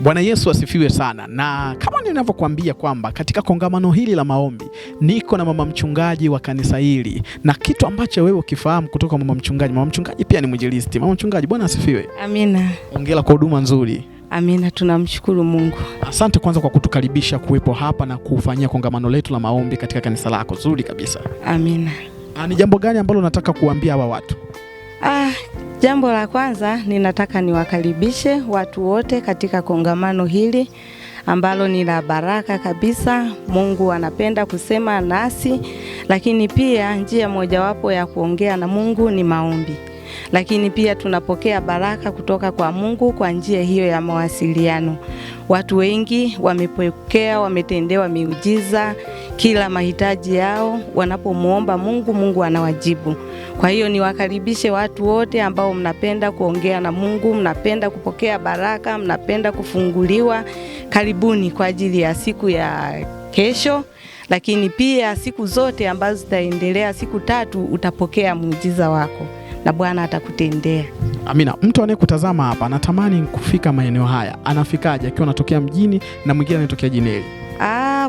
Bwana Yesu asifiwe sana. Na kama ninavyokuambia kwamba katika kongamano hili la maombi niko na mama mchungaji wa kanisa hili, na kitu ambacho wewe ukifahamu kutoka mama mchungaji, mama mchungaji pia ni mwinjilisti. Mama mchungaji, Bwana asifiwe. Amina. Hongera kwa huduma nzuri. Amina, tunamshukuru Mungu. Asante kwanza kwa kutukaribisha kuwepo hapa na kufanyia kongamano letu la maombi katika kanisa lako zuri kabisa. Amina. Ni jambo gani ambalo unataka kuambia hawa watu? Jambo la kwanza ninataka niwakaribishe watu wote katika kongamano hili ambalo ni la baraka kabisa. Mungu anapenda kusema nasi, lakini pia njia mojawapo ya kuongea na Mungu ni maombi. Lakini pia tunapokea baraka kutoka kwa Mungu kwa njia hiyo ya mawasiliano. Watu wengi wamepokea, wametendewa miujiza kila mahitaji yao wanapomuomba Mungu, Mungu anawajibu. Kwa hiyo niwakaribishe watu wote ambao mnapenda kuongea na Mungu, mnapenda kupokea baraka, mnapenda kufunguliwa. Karibuni kwa ajili ya siku ya kesho, lakini pia siku zote ambazo zitaendelea, siku 3 utapokea muujiza wako na Bwana atakutendea. Amina. Mtu anayekutazama hapa anatamani kufika maeneo haya, anafikaje akiwa anatokea mjini na mwingine anatokea Jineli?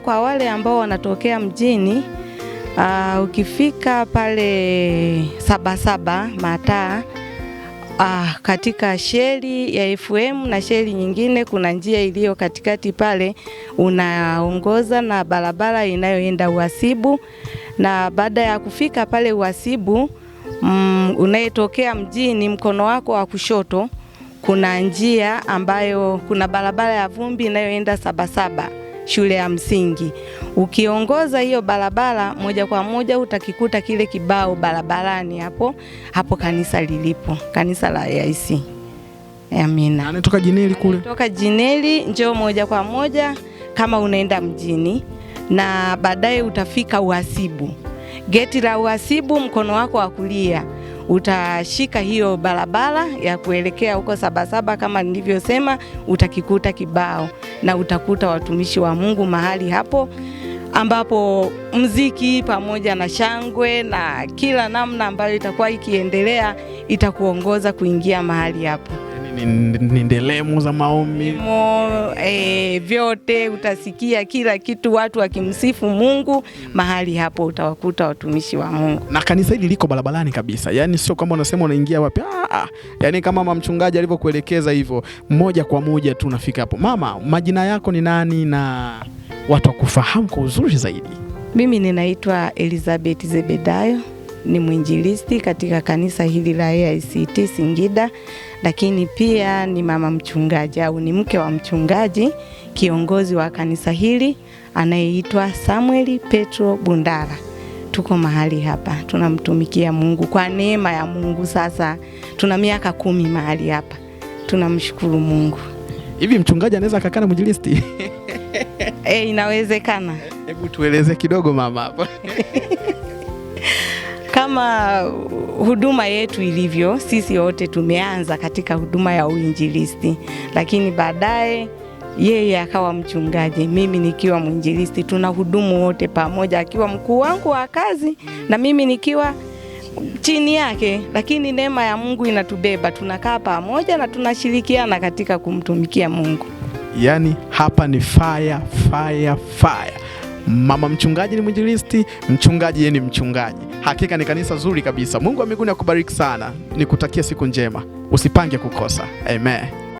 Kwa wale ambao wanatokea mjini, ukifika pale Sabasaba Mataa, katika sheli ya FM na sheli nyingine, kuna njia iliyo katikati pale, unaongoza na barabara inayoenda Uhasibu, na baada ya kufika pale Uhasibu, unayetokea mjini mkono wako wa kushoto kuna njia ambayo kuna barabara ya vumbi inayoenda Sabasaba shule ya msingi. Ukiongoza hiyo barabara moja kwa moja utakikuta kile kibao barabarani hapo hapo kanisa lilipo, kanisa la AIC. Amina. Anatoka Jineli kule. Toka Jineli njoo moja kwa moja kama unaenda mjini, na baadaye utafika Uhasibu. Geti la Uhasibu mkono wako wa kulia utashika hiyo barabara ya kuelekea huko Sabasaba kama nilivyosema, utakikuta kibao na utakuta watumishi wa Mungu mahali hapo ambapo mziki pamoja na shangwe na kila namna ambayo itakuwa ikiendelea itakuongoza kuingia mahali hapo. Ni ndelemo za maombi. Vyote utasikia kila kitu, watu wakimsifu Mungu mahali hapo utawakuta watumishi wa Mungu. Na kanisa hili liko barabarani kabisa. Yaani sio kwamba unasema unaingia wapi. Yaani kama mama mchungaji alivyokuelekeza hivyo, moja kwa moja tu unafika hapo. Mama, majina yako ni nani na watu wakufahamu kwa uzuri zaidi? Mimi ninaitwa Elizabeth Zebedayo, ni mwinjilisti katika kanisa hili la AICT Singida, lakini pia ni mama mchungaji au ni mke wa mchungaji kiongozi wa kanisa hili anayeitwa Samuel Petro Bundala. Tuko mahali hapa tunamtumikia Mungu kwa neema ya Mungu. Sasa tuna miaka 10 mahali hapa, tunamshukuru Mungu. Hivi mchungaji anaweza akakaa na mwinjilisti? Inawezekana. Hebu tueleze kidogo mama hapo. Kama huduma yetu ilivyo, sisi wote tumeanza katika huduma ya uinjilisti, lakini baadaye yeye akawa mchungaji, mimi nikiwa mwinjilisti. Tunahudumu wote pamoja, akiwa mkuu wangu wa kazi na mimi nikiwa chini yake, lakini neema ya Mungu inatubeba, tunakaa pamoja na tunashirikiana katika kumtumikia Mungu. Yaani hapa ni fire, fire, fire. Mama mchungaji ni mwinjilisti, mchungaji yeye ni mchungaji. Hakika ni kanisa zuri kabisa. Mungu wa mbinguni akubariki sana. Nikutakia siku njema. Usipange kukosa. Amen.